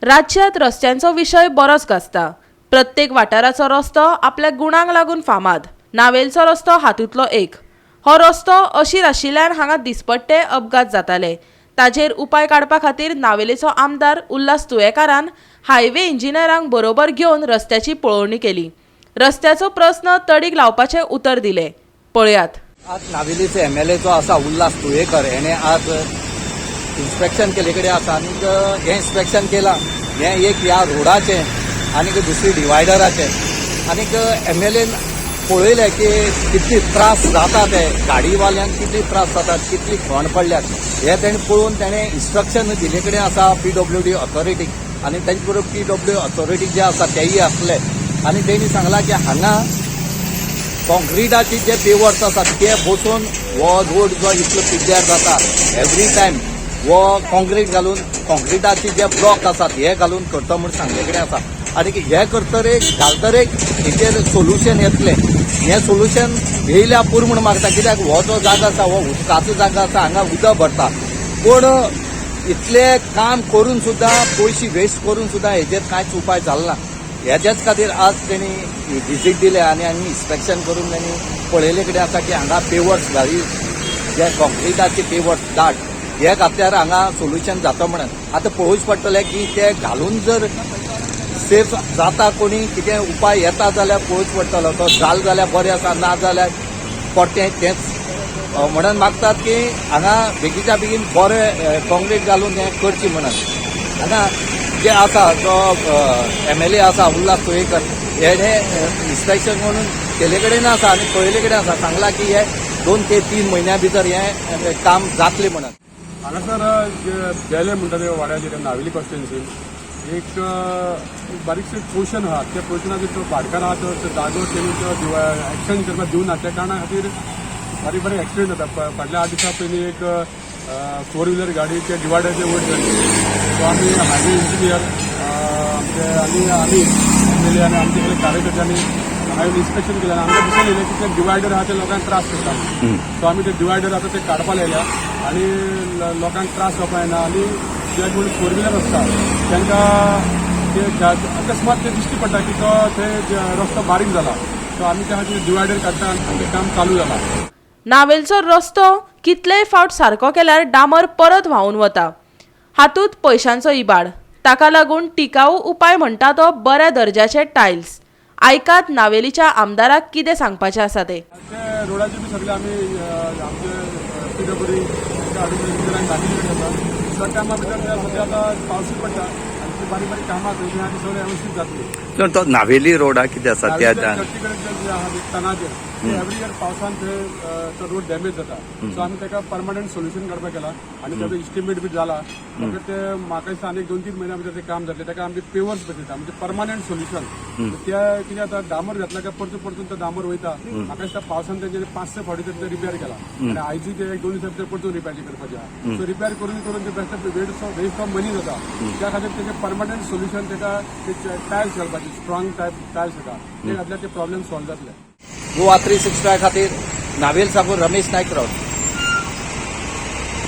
राज्यांत रस्त्यांचो विशय बरोच गाजता. प्रत्येक वाठाराचो रस्तो आपल्या गुणांक लागून फामाद. नावेलचो रस्तो हातूंतलो एक. हो रस्तो अशीर आशिल्ल्यान हांगा दिसपट्टे अपघात जाताले. ताजेर उपाय काडपा खातीर नावेलेचो आमदार उल्हास तुयेकारान हायवे इंजिनियरांक बरोबर घेवन रस्त्याची पळोवणी केली. रस्त्याचो प्रस्न तडीक लावपाचें उतर दिलें. पळयात. आज नावेलीचो एमएलए जो आसा उल्हास तुयेकर हेणे आज इन्स्पेक्शन केले कडेन आसा आनीक हें इन्स्पेक्शन केलां हें एक ह्या रोडाचें आनीक दुसरी डिवायडराचें. आनीक एमएलएन पळयलें की कितली त्रास जाता ते गाडीवाल्यांक, कितली त्रास जातात, कितली खण पडल्यात, हे तेणें पळोवन तेणें इन्स्ट्रक्शन दिल्ले कडेन आसा पीडब्ल्यूडी ऑथॉरिटीक आनी तेंचे बरोबर पीडब्ल्यू ऑथॉरिटी जे आसा तेय आसले आनी तेणी सांगलां की हांगा कॉन्क्रिटाचे जे पेवर्स आसात ते बसोवन हो रोड जो इतलो पिड्ड्यार जाता एवरी टायम, हो कॉन्क्रीट घालून, कॉन्क्रिटाचे जे ब्लॉक आसात हे घालून करता म्हूण सांगले कडेन आसा. आनी हे करतरेक घालतरेक हेचेर सोल्युशन येतलें. हें सोल्युशन येयल्या पुरो म्हूण मागता, कित्याक हो जो जागो आसा हो उदकाचो जागो आसा, हांगा उदक भरता. पूण इतले काम करून सुद्दां, पयशे वेस्ट करून सुद्दां हेजेर कांयच उपाय जालो ना. हेच्याच खातीर आज तेणी विजीट दिले आनी आनी इन्स्पेक्शन करून तेणी पळयले कडेन आसा की हांगा पेवर्स घाली, जे कॉन्क्रिटाचे पेवर्स दाट हे घातल्यार हांगा सोल्युशन जाता म्हणून. आतां पळोवचें पडटलें की ते घालून जर सेफ जाता, कोणी कितें उपाय येता जाल्यार पळोवचो पडटलो. तो जालो जाल्यार बरें आसा, ना जाल्यार परतें तेंच. म्हणून मागतात की हांगा बेगीच्या बेगीन बरें कॉन्क्रीट घालून हें करची म्हणून. हांगा जे आसा जो एमएलए आसा उल्हास तुयेकर हेणे इन्स्पेक्शन म्हणून केले कडेन आसा आनी पळयले कडेन आसा, सांगला की हे 2 ते 3 म्हयन्या भितर हें काम जातलें म्हणून. हांगासर जे बेले म्हणटा ते वाड्याचेर, नावेली कॉन्स्टिट्युन्सीन एक एक बारीकशें पोर्शन आहा. त्या पोर्शनाचेर तो भाटकार आहा, तो तो जागो तेणी तो एक्सटेंड करपाक दिवना. त्या कारणा खातीर बारीक बारीक एक्सिडंट जाता. फाटल्या 8 दिसां पयलीं एक फोर व्हिलर गाडी त्या डिवायडरच्या वयर चडली. सो आमी हायवे इंजिनियर आमचे आनी आमी एमएलए आनी आमचे सगळे कार्यकर्त्यांनी हांगा येवन इन्स्पेक्शन केलें आनी आमकां दिसून येयलें की ते डिवायडर आहा ते लोकांक त्रास करता. सो आमी ते डिवायडर आतां ते काडपाक लायल्या आनी लोकांक त्रास जावपाक जायना आनी जे कोण फोर व्हिलर आसता तांकां ते अकस्मात ते दिश्टी पडटा की तो थंय रस्तो बारीक जाला. सो आमी त्या खातीर डिवायडर काडटा आनी तें काम चालू जाला. नावेलचो रस्तो कितलेय फावट सारको केल्यार डांबर परत व्हांवून वता. हातूंत पयशांचो इबाड. ताका लागून टिकाऊ उपाय म्हणटा तो बऱ्या दर्जाचे टायल्स. आयकात नावेलीच्या आमदाराक कितें सांगपाचें आसा तें. ते रोडाचे बी सगळे आमी आमचे पीडब्ल्यूडी हाडून इंजिनियरांक दाखयले कडेन आसा. सो टायमा भितर ते सद्या आतां पावसूय पडटा आनी ती बारीक बारीक कामां थंय आहा ती सगळें वेवस्थीत जातली. तो नावेली रोड हा कितें आसा त्या चर्ची कडेन जे आहा ते टनाचेर, एवरी इयर पावसान थंय तो रोड डॅमेज जाता. सो आमी ताका परमनंट सोल्युशन काडपाक केला आनी ताजो इस्टिमेट बी जाला. फकत ते म्हाका दिसता आनी 2-3 म्हयन्या भितर ते काम जातलें. ताका आमी पेवर्स बसयता, म्हणजे परमनंट सोल्युशन. ते कितें आतां डांबर घातला काय परतून परतून तो डांबर वयता. म्हाका दिसता पावसान तेंचे 5-6 फावटी ते रिपेर केला आनी आयजूय ते 1-2 दिसा भितर परतून रिपेर करपाचें आहा. सो रिपेर करून करून ते बेश्टे वेस्ट ऑफ मनी जाता. त्या खातीर तेजें परमनंट सोल्युशन ताका टायल्स घालपाचे, स्ट्रॉंग टायप टायल्स येता, ते घातल्यार ते प्रॉब्लेम सॉल्व जातले. गोवा 365 खातीर नावेल साकून रमेश नायक राऊत.